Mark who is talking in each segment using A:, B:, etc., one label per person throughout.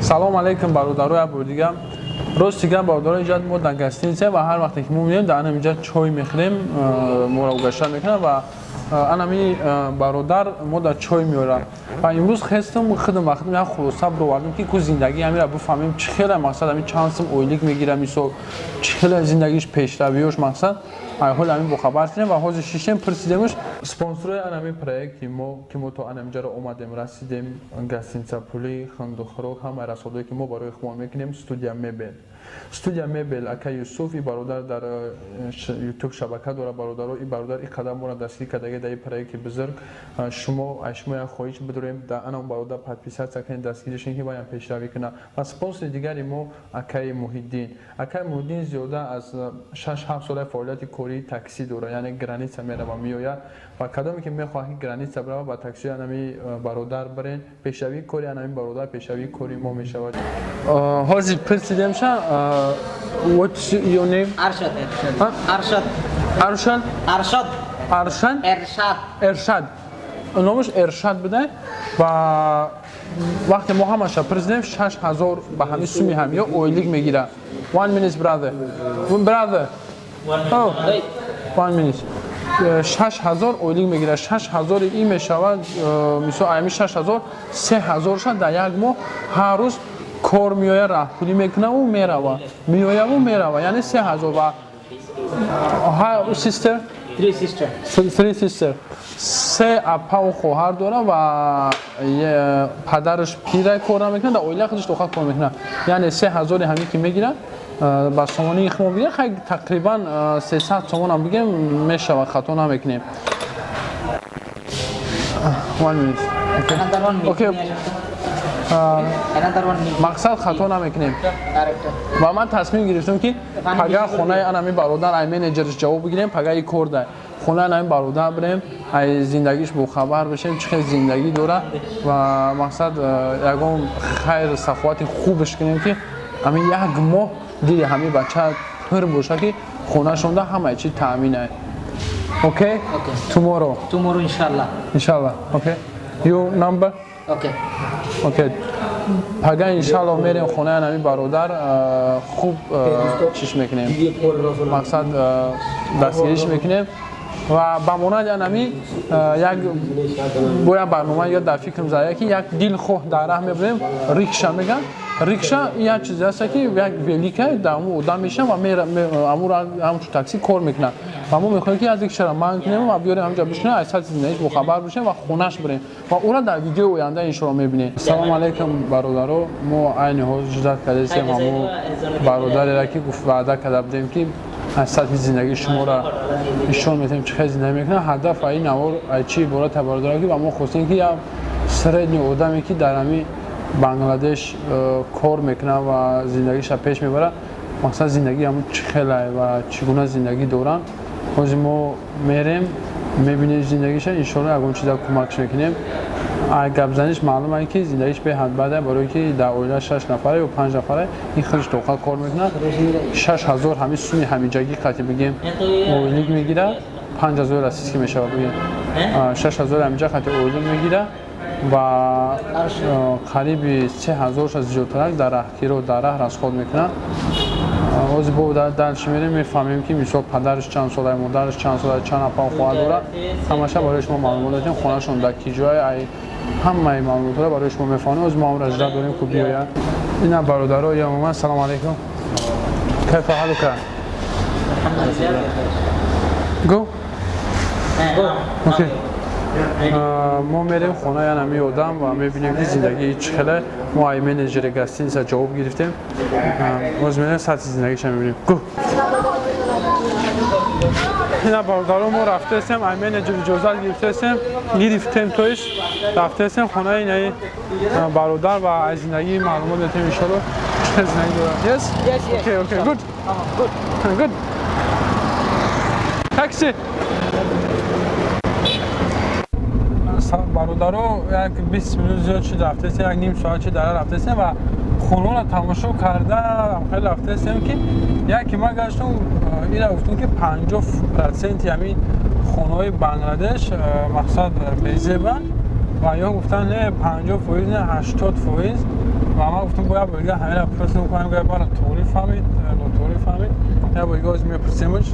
A: Салом алейкум, бародаро, як бор дига. Рости гап, бародаро, инҷа мо дар гостиница ва ҳар вақте ки мо меоем, дар анам инҷа чой мехӯрем, моро угощать мекунад ва анами бародар мо дар чой меорад. Ва имрӯз хестам, худам ба худам як хулоса бировардам, ки ку зиндагии ҳамира бифаҳмем, чӣ хеле, мақсад, ҳамин чанд сум ойлик мегира, мисол, чӣ хеле зиндагиш, пешравиёш, мақсад, ҳоли ҳамин бохабар шудем ва ҳозир шиштем, пурсидемш. Спонсорои анами проекти мо, ки мо то анаминҷаро омадем, расидем, гостиница, пули хӯрок, ҳамаи расходое, ки мо барои худмон мекунем, студия мебел, студия мебел, ака Юсуф. И бародар дар Ютуб шабака дорад. Бародаро, и бародар и қадар моро дастгирӣ кардаги дар и проекти бузург. Шумо, аз шумо як хоҳиш бидорем: дар анам бародар подписаться кунед, дастгирӣ шунед, ки баям пешравӣ кунад. Ва спонсори дигари мо акаи Муҳиддин. Акаи Муҳиддин зиёда аз 6-7 сола фаъолияти кории таксӣ дорад, яъне граница мерава, меояд. Ва кадоме ки мехоҳад, ки граница бирава, ба таксии анами бародар бирен. Пешравии кори анами бародар пешравии кори мо мешавад. Ҳозир пурсидемша. What's your name?
B: Arshad.
A: Huh?
B: Arshad.
A: Аршад.
B: Arshad.
A: Аршад.
B: Ershad.
A: Эршад. Номаш Эршад буда. Ва вақте мо ҳамаша пурсидем, 6000 ба ҳамин суми ҳамиё ойлик мегирад. One minute, brother, brother. Oh, one minute. 6000 ойлик мегирад. 6000-и ин мешавад, мисол, ами 6000, 3000-ша дар як моҳ ҳар рӯз кор меояд, раҳпулӣ мекунаву мерава, меояву мерава, яъне 3000. Ва sister?
B: Three sister.
A: Three sister, се апаву хоҳар дора. Ва падараш пира, кор намекунад, дар оила худаш тоқа кор мекунад. Яъне 3000-и ҳамин ки мегирад, ба сомонии мо бигем, хай, тақрибан 300 сомонам бигем мешавад, хато намекунем. One minute. Okay.
B: Another one.
A: Okay.
B: Another one.
A: Мақсад, хато намекунем.
B: Director.
A: Ва ман тасмим гирифтам, ки пага хонаи анами бародар, ай менеҷерш ҷавоб бигирем. Пага и кор дай хонаи анами бародар бирем, ай зиндагиш бохабар бишем, чӣ хел зиндагӣ дора ва, мақсад, ягон хайр саховати хубш кунем, ки ҳамин як моҳ дили ҳамин бача пур боша, ки хонашонда ҳамаи чи таъмин. Окей?
B: Okay.
A: Tomorrow.
B: Tomorrow, inshallah.
A: Иншаллах. Окей, your number?
B: Okay.
A: Окей, пага, иншаллоҳ, мерем хонаи анами бародар, хуб чиш мекунем, мақсад, дастгириш мекунем. Ва ба монанди анами як бо як барнома ё дар фикрам зада, ки як дилхоҳ дар раҳ мебурем, рикша меган. Рикша як чизе аст, ки як велика, дар ҳамун одам мешинад ва ҳамчун такси кор мекунад. Ва мо мехоҳем, ки аз рикшаро манг кунем ва биёрем, ҳамҷа бишинем, аз сатҳи зиндагиш бохабар бишем ва хонаш бирем ва ӯро дар видеои оянда, иншоалло, мебинем. Салому алайкум, бародаро. Мо айни ҳол ждать кардастем ҳамо бародареро, ки гуфт, ваъда карда будем, ки аз сатҳи зиндагии шуморо нишон медиҳем, чӣ хел зиндагӣ мекунад. Ҳадаф ин навор чӣ иборат, бародаро, ки ва мо хостем, ки як средний одаме, ки дар ҳамин Бангладеш кор мекунад ва зиндагиша пеш мебарад, мақсад, зиндагии ҳамун чӣ хелай ва чӣ гуна зиндагӣ доранд. Ҳозир мо мерем, мебинем зиндагиша, иншоалло, ягон чиза кӯмакш мекунем. Гапзаниш маълум ае, ки зиндагиш беҳад бада, барое ки дар оила шаш нафара ё панҷ нафара, ин худаш тоқа кор мекунад. 6000 ҳамин суми ҳамиҷагӣ қати бигем ойлик мегирад, 5000 российский мешавад, бигем 6000 ҳамиҷа қати ойлик мегирад ва қариби 3000-ша зиёдтарак дар раҳкиро, дар раҳ расход мекунад. Ҳозир бо дальше мерем, мефаҳмем, ки, мисол, падараш чанд сола, модараш чанд сола, чанд апа хоҳар дорад. Ҳамаша барои шумо маълумот додем. Хонашон дар ки ҷое, ай ҳамаи маълумотро барои шумо мефаҳмем. Ҳозир мо ҳамра ждать дорем, ку биёяд. Ина бародаро омад. Салому алайкум, كيف حالك? Go. Okay. Мо мерем хонаи ҳамин одам ва мебинем, ки зиндагии чӣ хеле. Мо ай менеҷери гостиница ҷавоб гирифтем. Боз мерем, сатҳи зиндагиша мебинем. Go. Ина, бародаро, мо рафтаестем, ай менеҷер иҷозат гирифтаестем, гирифтем, то есть рафтаестем хонаи инаи бародар ва аз зиндагии маълумот метем, иншолло, чӣ хел зиндагӣ дорад. Yes?
B: Yes.
A: Okay, good.
B: Good.
A: Good. Такси. Бародаро, як 20 минут зиёд шуд рафтаестем, як ним соат шуд дара рафтаестем ва хонаро тамошо карда хеле рафтаестем, ки яке ма гаштум, ира гуфтум, ки 50 проценти ҳамин хонаҳои Бангладеш, мақсад, безебанд. Ва ё гуфтан, не, 50 фоиз не, 80 фоиз. Ва ман гуфтам бояд бо дига ҳамина пурсем кунам, гап мара туғри фаҳмид, нотуғри фаҳмид. Я бо дига оз мепурсемш.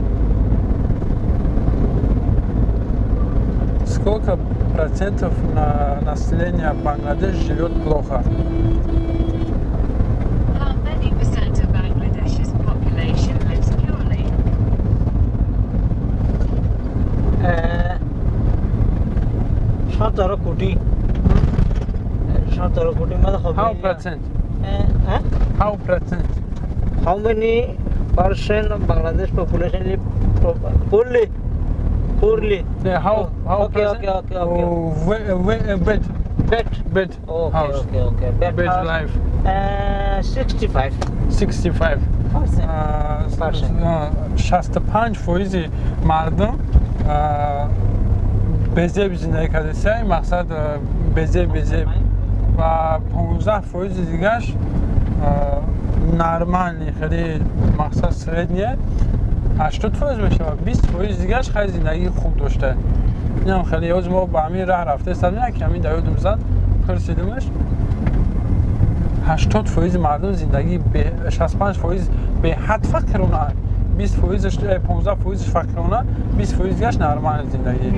A: Сколько процентов на населения Бангладеш живет плохо?
C: How many percent of Bangladesh's population lives poorly?
B: 17 কোটি। 17 কোটি মানে হবে।
A: How percent?
B: হ্যাঁ?
A: How percent?
B: How many percent of Bangladesh population live poorly? Poorly.
A: Yeah, how
B: Okay,
A: percent?
B: okay.
A: Oh, bed,
B: Bed.
A: bed
B: Okay,
A: house.
B: okay. Bed,
A: Bed
B: house.
A: life.
B: 65
A: 65
B: percent. Percent.
A: 65 фоизи мардум безеб зиндагӣ кардасай, мақсад безеб безеб, ва 15 фоизи дигаш нормальный, хеле мақсад средний, 80 фоиз мешавад, 20 фоиз дигаш хеле зиндагии хуб дошта. Инам хеле ёз мо ба ҳамин раҳ рафта истадем, ки ҳамин дар ёдум зад, пурсидимаш. 80 фоизи мардум зиндагии 65 фоиз беҳад фақирона, 20 фоизаш, 15 фоизаш фақирона, 20 фоиз дигаш нормальный зиндагӣ.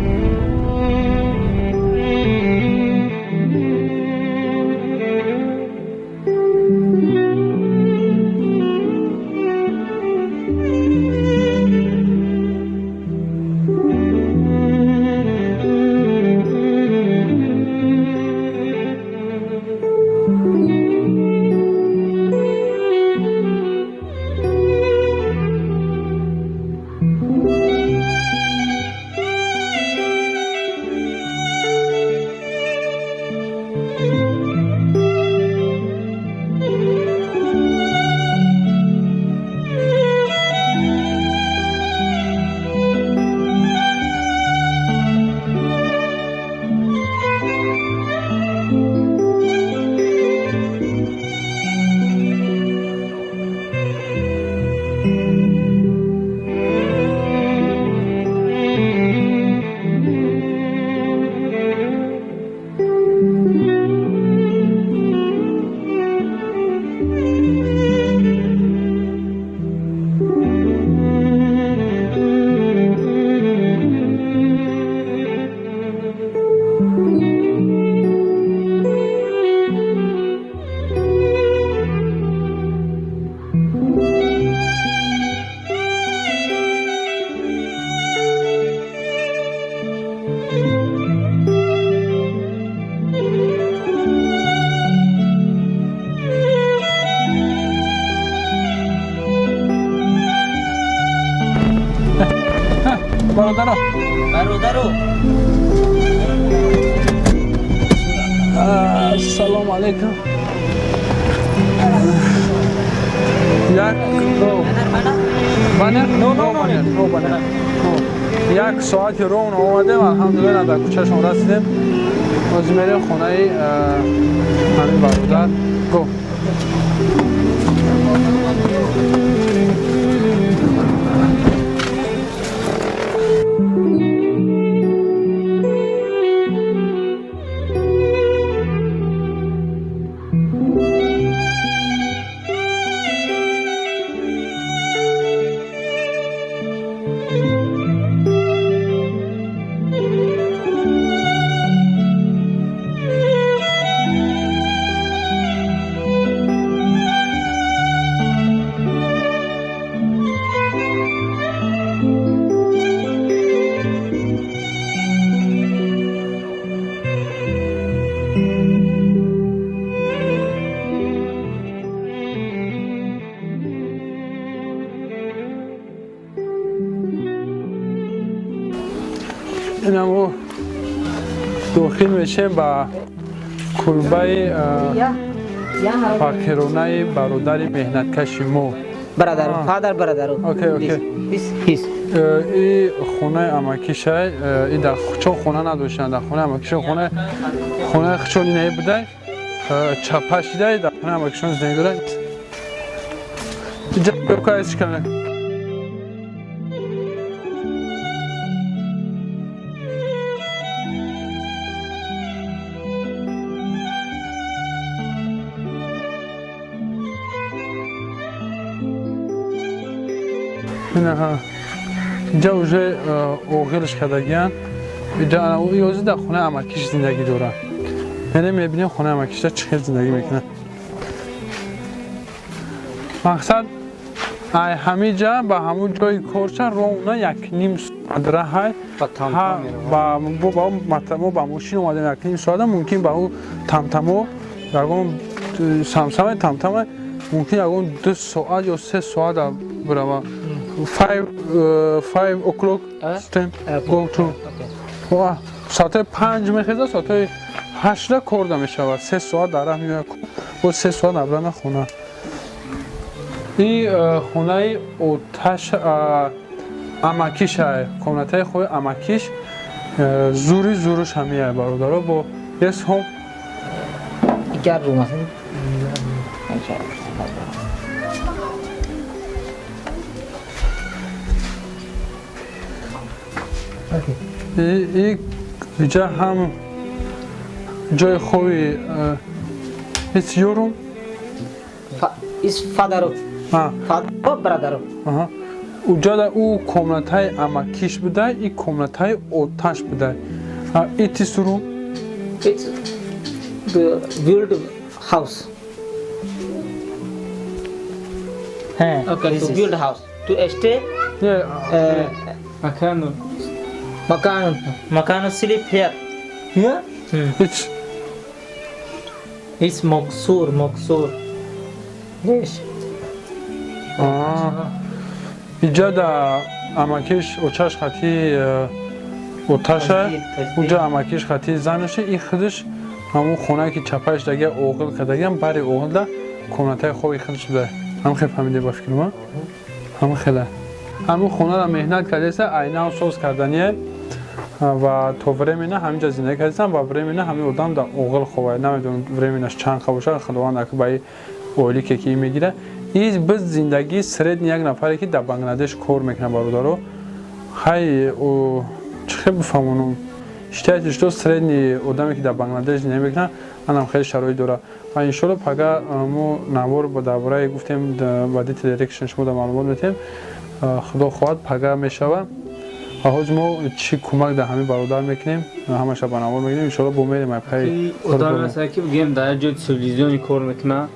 A: Бародаро,
B: Бародаро.
A: Ассалому алайкум. Як банер?
B: No, no, no.
A: Банер, no банер. No. Як соати ровно омадем, алҳамдулилла, дар кӯчашон расидем. Ҳозир мерем хонаи ҳамин бародар. Го. Инам дохил мешем ба кулбаи фақиронаи бародари меҳнаткаши мо.
B: Brother, father, brother.
A: Okay.
B: This his.
A: И хонаи амакишай, и дар чон хона надоштанд, дар хонаи амакишон, хонаи хучон инаи будай, чапа шидай, дар хонаи амакишон зиндагӣ дорад. Иҷа кана. Инаҳа. Инҷа уже оғилш кардагиян. Инҷа ёзи дар хонаи амакиш зиндагӣ дорад. Мерем мебинем хонаи амакишда чӣ хел зиндагӣ мекунад. Мақсад ай ҳамиҷа ба ҳамун ҷои корша ровна 1,5 соат раҳай. Мо ба мошин омадем 1,5 соата, мумкин ба ӯ тамтамо ягон самсама тамтама мумкин ягон 2 соат ё 3 соат бирава. 5 o'clock stand go to. Соати 5 мехезад, соати 8 корда мешавад. 3 соат дар раҳ меояд, боз 3 соат обратно хона. И хонаи оташ амакиша, комнатаи хои амакиш зури зуруш ҳамияй бародаро бо yes home.
B: Икар room আছে।
A: И иҷа ҳам ҷои хоби it's your room?
B: Is father. Father brother.
A: Аҳа. Уҷада ӯ комнатаи амакиш будай, и комнатаи оташ будай. It is room?
B: It's the build house. Okay, to build house. To stay.
A: Yeah.
D: Makano.
B: Makano.
D: Makano sleep here.
B: Here?
D: It's Moksur, Moksur.
B: Yes.
A: Иҷада амакиш очаш хати оташа, уҷа амакиш хати занаша, и худаш ҳамун хонае ки чапааш дага оғил кардагиам, бари оғилда комнатаи хоби худаш буда. Ҳам хел фаҳмиде ба фикрума? Ҳам хела. Ҳамун хонара меҳнат кардеса, айнав соз кардание ва то времена ҳаминҷа зиндагӣ кардесам ва времена ҳамин одам дар оғил хобад. Намедонам временаш чанд қа бошад, худованд ака ба ойлике ки мегира. И биз зиндагии средний як нафаре ки дар Бангладеш кор мекунад бародаро. Хай чӣ хел бифаҳмонам? Считайте, что средний одаме ки дар Бангладеш зиндагӣ мекунад, анам хеле шароит дорад. Ва иншоалло пага мо навор дар бораи гуфтем ба detail reaction шумо дар маълумот метиҳем. Худо хоҳад пага мешавад. Ва ҳозир мо чӣ кӯмак дар ҳамин бародар мекунем, ҳамаша ба навор мегирем, иншоалло бо мерем айпаи
D: одам аст ки бигем дар як ҷои телевизиони кор мекунад,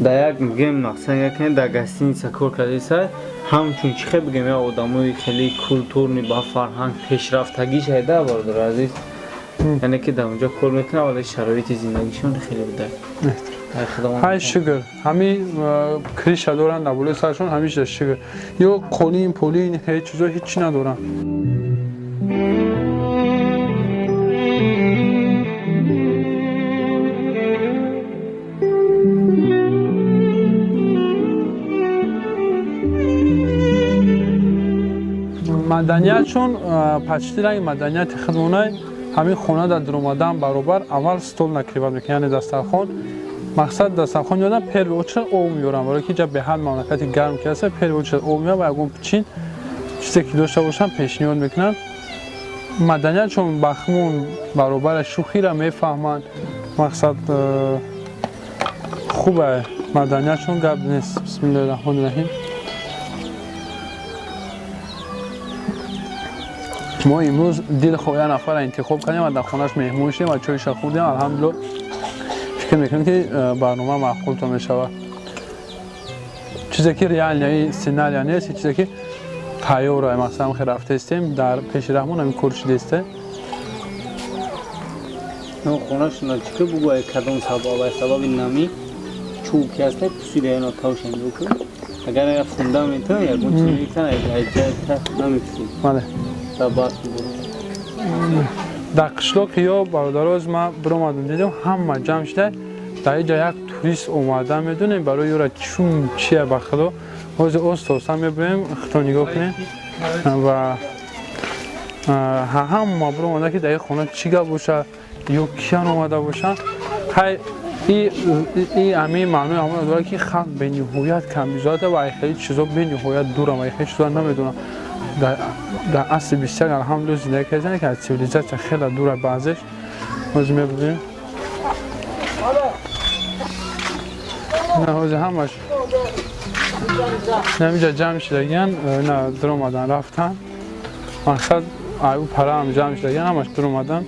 D: дар як бигем мақсад якне дар гостиница кор кардааст, ҳамчун чӣ хел бигем як одамои хеле культурный ба фарҳанг пешрафтагӣ шайда бародар азиз, яъне ки дар онҷо кор мекунад, вале шароити зиндагишон хеле буда.
A: Ҳай шукр, ҳамин крыша доранд дар болои сарашон, ҳамиша шукр. Ё қолин, полин, ҳеҷ чизо ҳеҷ надоранд. Маданиятшон почти ранги маданияти худмонай. Ҳамин хона дар дуромадан баробар аввал стол накрывать мекунад, яъне дастархон. Мақсад дастархон ёдан первый очередь об меёрам, барои ки ҷа беҳад мамлакати гарм ки аст, первый очередь об меёрам ва ягон пичин чизе ки дошта бошам пешниҳод мекунам. Маданиятшон бахмун баробара шӯхира мефаҳманд. Мақсад хуба маданиятшон гап нест. Бисмиллоҳи раҳмони раҳим. Мо имрӯз дилхоҳ як нафарро интихоб кардем ва дар хонааш меҳмон шудем ва чойша хӯрдем. Алҳамдулилло, фикр мекунем ки барнома маъқултон мешавад. Чизе ки реальный сценария нест, чизе ки тайёра, масалан хел рафтаистем дар пеши раҳмон ҳамин кор шудааст.
D: Хонашона чӣ ки бугӯ, кадом сабаб, сабаби нами чӯб ки ҳаста пусида яно тавшан буку, агар я фундамент ягон чиз мекунад, намепусид.
A: Бале. Дар қишлоқи ё бародароз ман биромадам, дидам ҳама ҷамъ шуда дар инҷа як турист омада, медонем барои ёра чун чия ба худо. Ҳозир оста оста мебурем, худто нигоҳ кунем ва ҳама биромада ки дар ин хона чӣ гап боша ё киян омада бошанд. Хай и ҳамин маънои ҳамона дорад ки халқ бениҳоят камбизоата ва хеле чизо бениҳоят дурам ва хеле чизо намедонам. Дар асри 21 алҳамдулилло зиндагӣ кардем ки аз цивилизатсия хеле дура баъзеш. Ҳозир мебинем. На ҳозир ҳамаш Намиҷа ҷамъ шидагиян, на дуромадан рафтан. Мақсад аю параам ҷамъ шидагиян, ҳамаш дуромадан.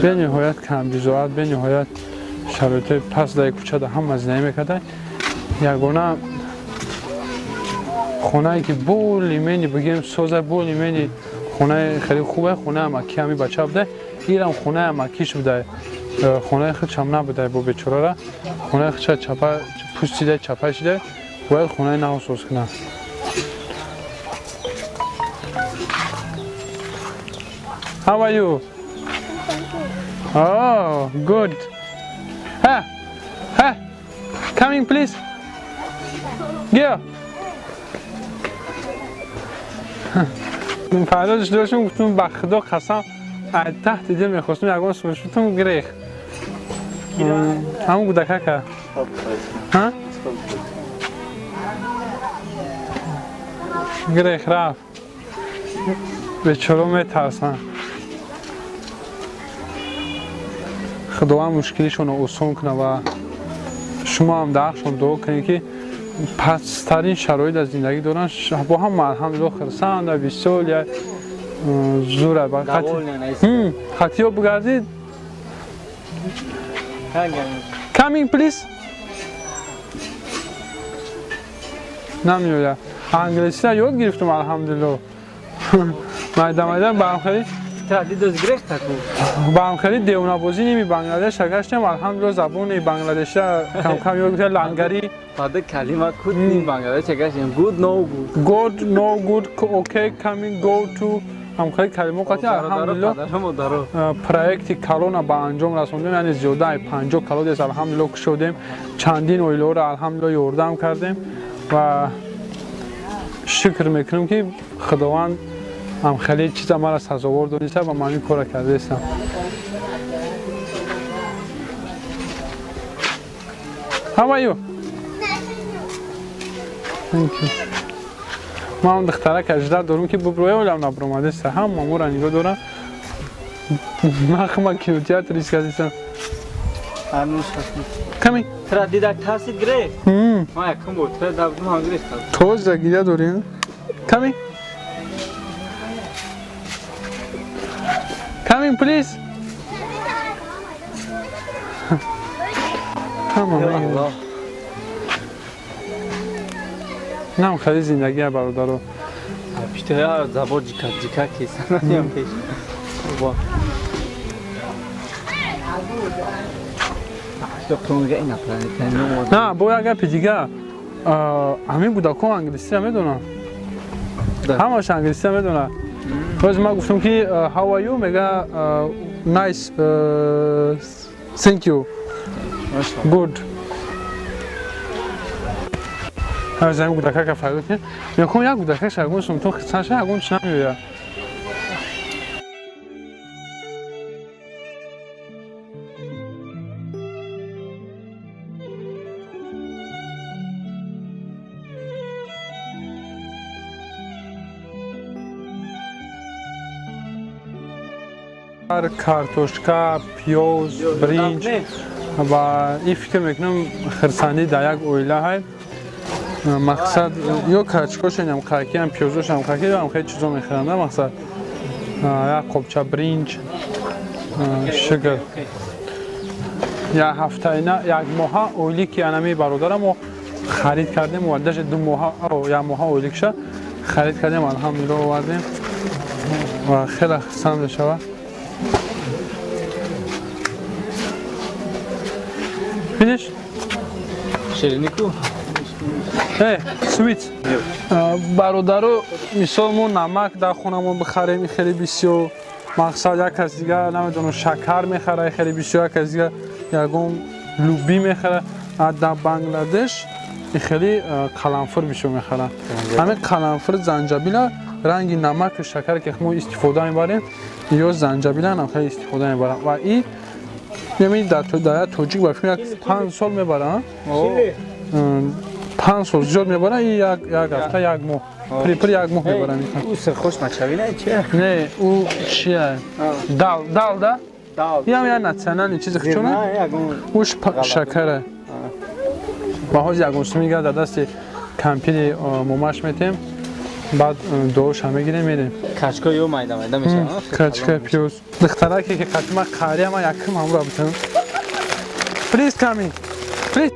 A: Бениҳоят камбизоат, бениҳоят шароитҳои паст дар кӯчада ҳама зиндагӣ мекарданд. Ягона хонае ки болимени бигем соза, болимени хонаи хеле хубе, хонаи амаки ҳами бача буда, ирам хонаи амакиш буда, хонаи худшам набуда, бо бечорара хонаи худша чапа пустида, чапа шида, бояд хонаи нав соз кунад. How are you? Oh, good. Ha, ha, coming please. Gیا. فرداش داشتم گفتم به خدا قسم از تحت دل میخواستم یگان سوشتم گریخ. همون گودکه ها؟ گریخ رفت. بیچاره میترسن. خداوند مشکلیشون رو осон кунад ва шумо ҳам дар ҳақшон дуо кунед, ки пасттарин шароит аз зиндагӣ доранд, бо ҳама алҳамдулилло хирсанда, бисёр я зура хатиё бигардид. Coming please. Намеояд. Англисиро ёд гирифтум, алҳамдулилло. Майда майда ба ҳамхелӣ девонабозӣ ними Бангладеш гаштем, алҳамдулилло, забони бангладеша камкам ёд гирифтем, лангарӣ.
D: Баъда калима куд ним Бангладеш гаштем, good, no good.
A: Good, no good, okay, coming, go to, ҳамхелӣ калимо қатӣ, алҳамдулилло, проекти калона ба анҷом расондем, яъне зиёдаи 50 колодец алҳамдулилло кушодем, чандин оилаҳоро алҳамдулилло ёрдам кардем ва шукр мекунем, ки Худованд ҳам хеле чиза мара сазовор дониста ва ман ин кора кардаистам. How are you? Thank you. Ман он духтарак ажда дорум, ки буброя, олам набуромадеста, ҳама мора нигоҳ дорам. Ман хама кинотеатр искадистам. Coming.
D: Тра дида тарсид, гирефт. Ман якум бор тра дабдум, ҳам гирефт.
A: Тоза гиря дорӣ? Coming. Coming please. Тамом. Нам хеле зиндагия, бародаро.
D: Пиштоя забор ҷика ҷика кесанаям пеш. Ва.
A: На, бо як гапи дига. Ҳамин кӯдакҳо англисиро медонанд. Ҳамаш англисиро медонад. Боз ман гуфтам, ки how are you, мега nice, thank you, good. Аз ҳамин кӯдакака файда кунем. Мехоҳам як кӯдакаш ягон сумтон хитсан ша, ягон чи намеояд. Картошка, пиёз, бринҷ ва ин фикр мекунам, хирсандӣ дар як оила ҳай. Мақсад ё карчкошонам қакиам, пиёзошам қаки, ам хеле чизо мехӯранд. Мақсад як қобча бринҷ, шукр, як ҳафтаина, як моҳа ойлики анами бародарам мо харид кардем ва даже 2 моҳа, як моҳа ойликша харид кардем, алҳамдулилло, овардем ва хеле хурсанд мешавад. Finish?
D: Ширинику?
A: Э, sweet. Бародаро, мисол мо намак дар хонамон бихарем, хеле бисёр, мақсад як кас дига, намедонам, шакар мехара хеле бисёр, як кас дига ягон луби мехара. Дар Бангладеш хеле қаламфур бисёр мехаранд. Ҳамин қаламфур, занҷабила, ранги намаку шакар ки мо истифода мебарем, ё занҷабила ҳам хеле истифода мебаранд ва и мебинед, дар як тоҷик ба фикр як 5 сол мебаранд, 5 сол зиёд мебаранд, и як ҳафта, як моҳ, припир як моҳ мебаранд.
D: Ӯ сирхош начавина чи?
A: Не, ӯ чия, дал, дал да. Ям я национальный чизи хчуна. Уш шакара. Ва ҳозир ягон сумига дар дасти кампири момаш метем. Баъд дуоша мегирем, мерем.
D: Качка ё майда майда мешавад.
A: Качка, пиёз. Духтараке ки қатима қария ма якм ҳамро битам. Please come in. Please.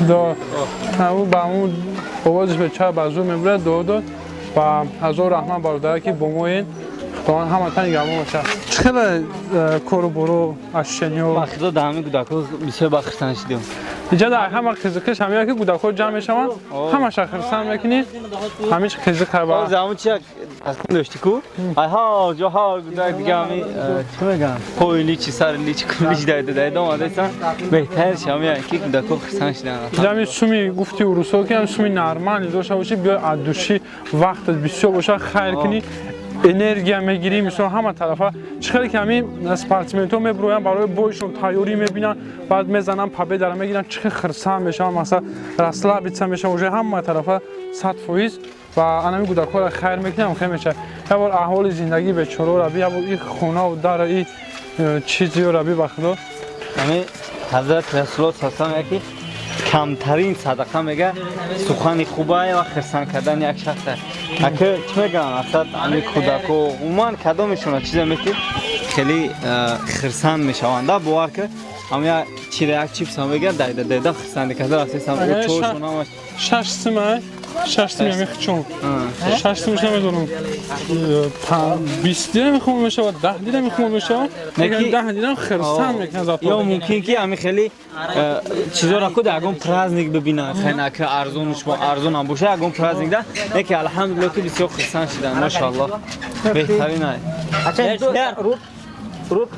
A: Да, ҳамун ба ҳамун овозиш ба чап ба зур мебурад, дуо дод ва ҳазор раҳмат бародаре ки бо моен. Худованд ҳаматан нигаҳбон бошад. Чӣ хеле кору боро ощущениё?
D: Ба худо дар ҳамин кӯдакҳо бисёр ба хурсанд шудем.
A: Иҷа дар ҳама қизиқиш ҳамия ки кӯдакҳо ҷамъ мешаванд, ҳамаша хурсанд мекунӣ, ҳамиш қизиқ ҳаба.
D: Ҳозир ҳамун чи як тасмим дошти ку? Ай ҳа, ҷо ҳа, кӯдак дига ҳами чӣ мегӯям? Пои личи, сари личи, кулич дайда дайда омадаисан. Беҳтариш ҳамия ки кӯдакҳо хурсанд шуданд.
A: Ҷами суми гуфти урусо ки ҳам суми нормалӣ дошта бошӣ, биёй аз души вақтат бисёр бошад, хайр кунӣ, энергия мегирӣ, мисол ҳама тарафа. Чӣ хеле ки ҳамин спортсменҳо мебироянд, барои бойшон тайёрӣ мебинанд, баъд мезананд, победаро мегиранд, чӣ хел хирсанд мешаванд, масалан расслабиться мешаванд, уже ҳама тарафа 100% ва анами кӯдакҳоро хайр мекунам, хел мешавад. Як бор аҳволи зиндагии бечораро би, як бор и хонаву дара, и чизиёро би, ба худо.
D: Ҳамин Ҳазрат Расулуллоҳ саллаллоҳу алайҳи васаллам яки камтарин садақа мега сухани хубае ва хирсанд кардани як шахс. Ака чӣ мегӯям, асад ҳамин кӯдако умуман кадомешона чизе мети хеле хирсанд мешаванд, бовар ки ҳам як чира як чипс ҳам мегӯянд, дайда дайда хирсандӣ карда рафтесам чошон ҳамаш.
A: 6 сима, 6 сим ҳами хичон. 6 симаш намедонам. 20 дирам хумон мешавад, 10 дирам хумон мешавад. Лекин 10 дирам хирсанд мекунад зато.
D: Ё мумкин ки ҳами хеле чизоро ку дар ягон праздник бибинанд, хеле ки арзонш бо арзон ҳам бошад, ягон праздник да, лекин алҳамдулиллоҳ ки бисёр хирсанд шуданд, машааллоҳ. Беҳтарин ай.
B: Acha, root root